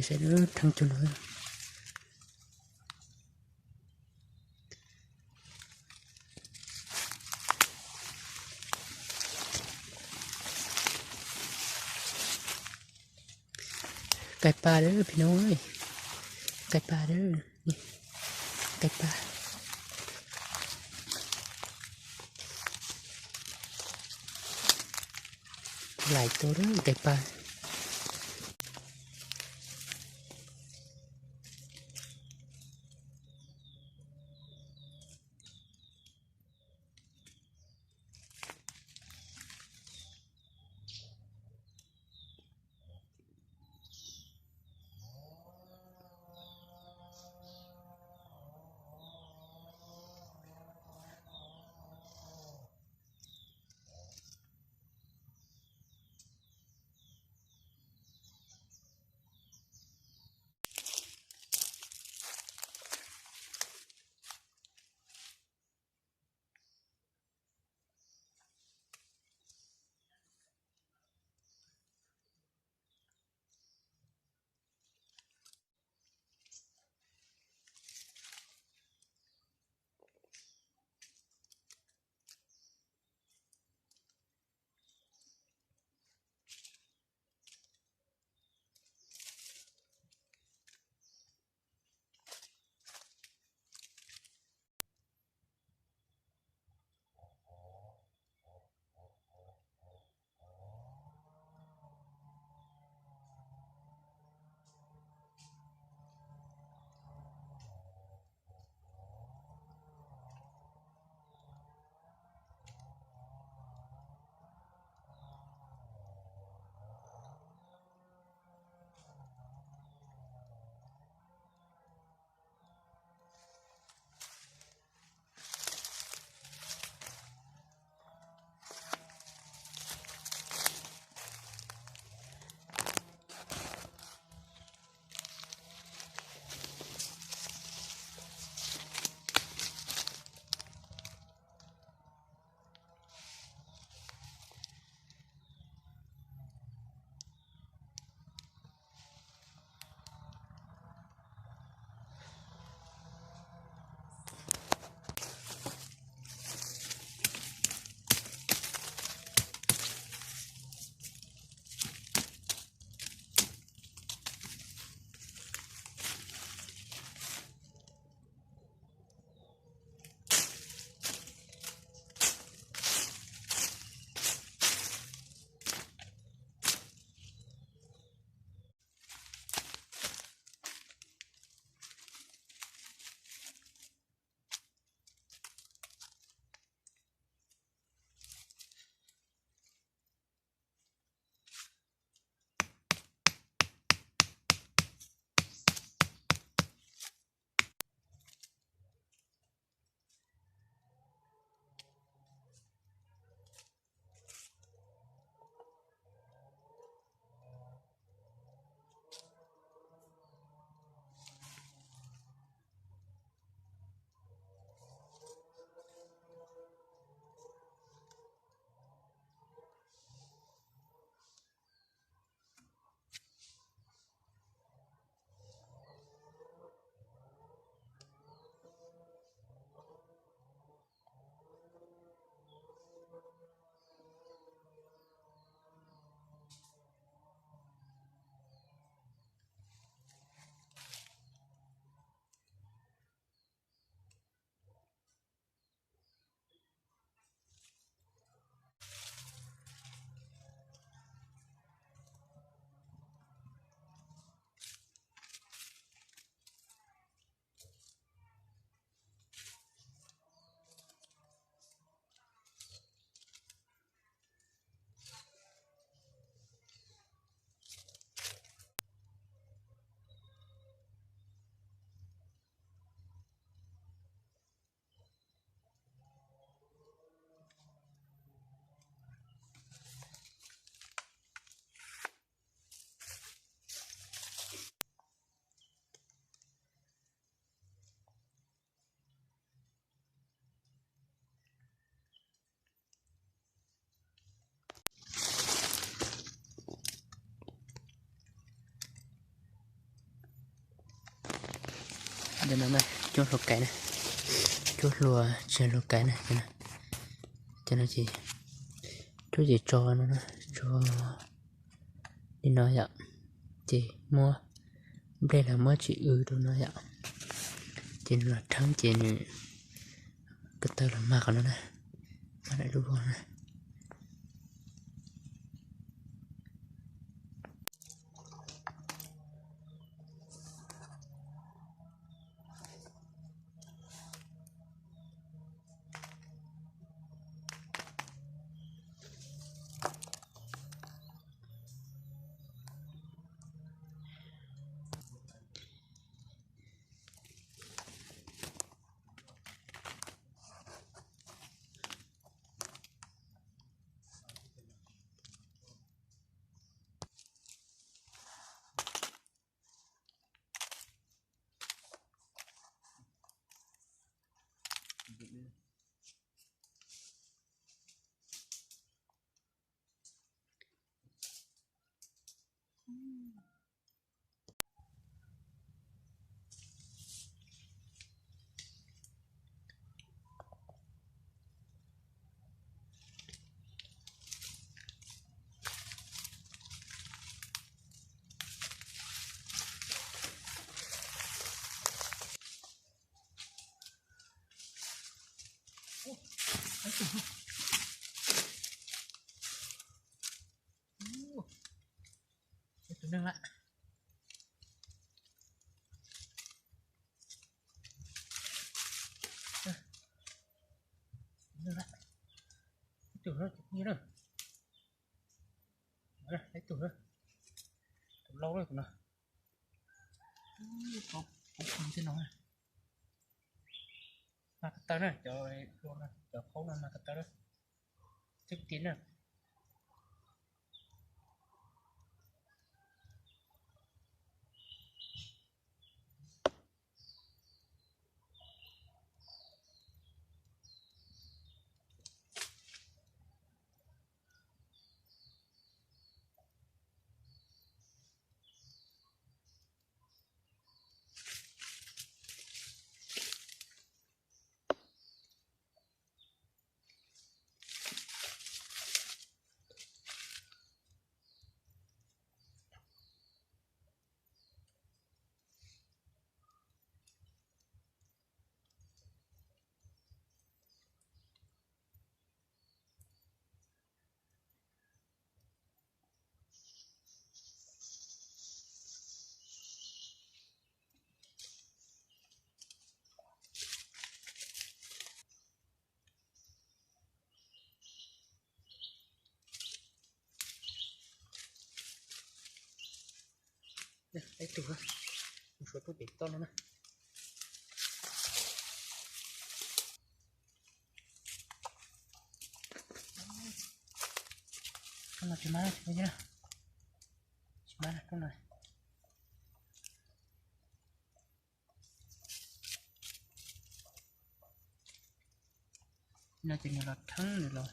Saib thaj cug no. Kaij paj lawm phim no, kaij paj lawm, kaij paj. Lais tau lawm kaij paj. Cov no na, cuab hlua kais na, cuab hlua tsis yog hlua kais na, cov no ces cuab ces tso no na, tso li no yom, ces muab nplej los muab tsis w rau no yom, ces nws los rheeb ces nws ko taw los mag qhov no na, mag daim lub vog na. Tus neeg lawm. Ib tug, tus lau tus no, mas ko taw na, cov, cov khaub no mas ko taw na, tib ti na. Ib tug, mus suav tub pem toj no na. Tsis mab, tsis mab, tsis mab, tsis mab. No ces nws los rheeb, nws los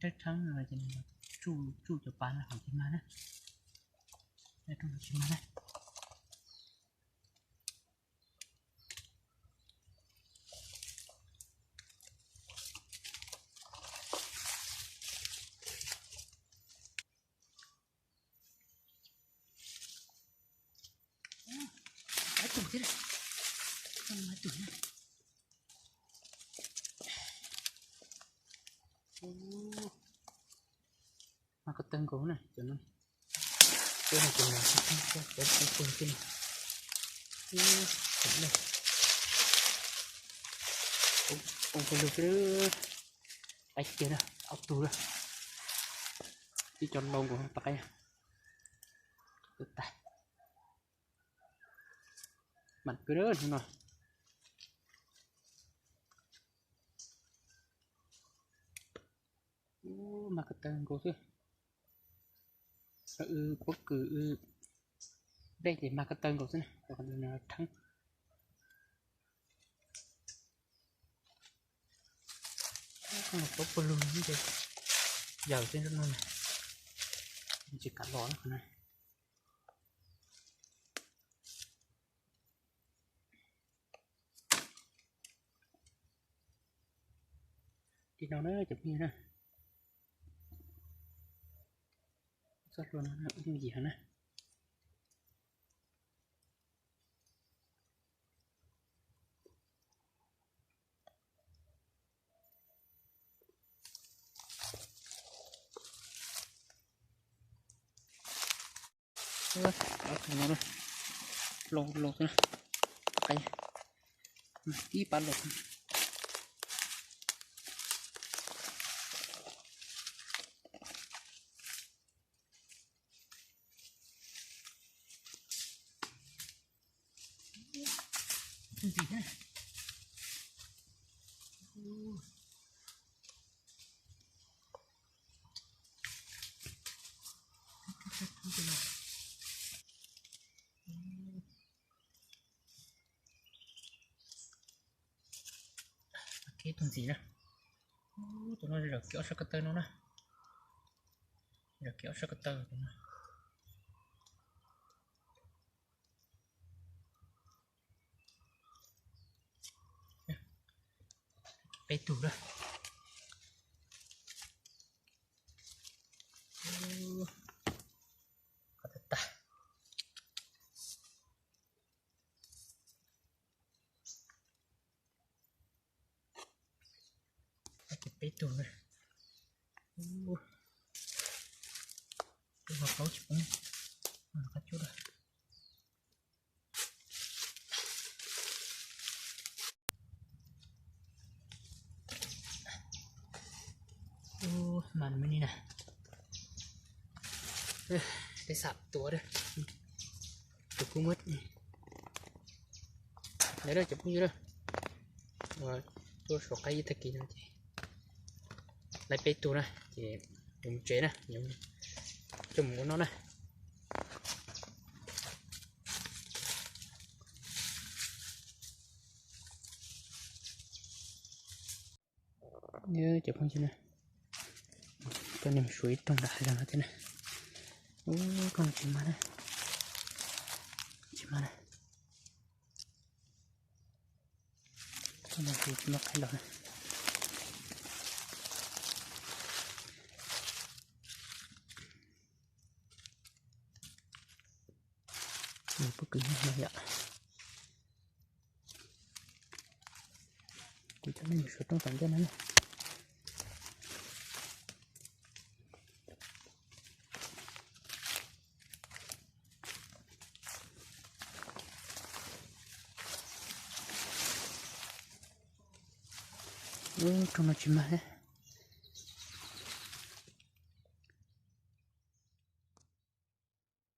rheeb, rheeb no ces nws los tsuj, tsuj cov pas no hauv ces mag na. Tsis mag na. Ib tug thiab, ib tug na. Mas ko taw nkaus na cov no. Cov no cov no, cov no, cov no. Ua pawg lug xwb, qaib kiag na, ob tug na. Tib cov lau nkaus tau qaib na. Tag, mam kwv hnub no. Ub, mas ko taw nkaus xwb. Wb pob kws wb dej ces mas ko taw nkaus xwb na, rheeb. Pob pawg lug ces yawm xwb no, tsis kam los na qhov no. Li no na cov phooj ywg na, txoj hlua no ua yooj yim heev na. Ob tug no los los xwb na, qe tib pab los. Ntxim na. Ib tug ntxim na. Tus no zawm kiag ob sab ko taw no na. Zawm kiag ob sab ko taw tus no. Peb tug na. Qhov tag tag. Peb tug na. Tus no plaub tsis poob qab cub lawm. Mas me ni na, peb xam tuav tus kub muab. Lawv cov phooj ywg na, tuaj suav qaib ib tag kis no ces laib peb tug na ces yuav mus tsev na, yuav coj mus ua noj na. Cov phooj ywg na, coj nej mus suav ib rooj nram hav zoov no thiab na. Ub, koj no tsis mag na, tsis mag na. Koj no tsis muaj qaib los na. Nws pob kws nyob no yom. Kuv coj nej mus suav rooj tom ncauj no na. Ub, rooj no tsis mag thiab.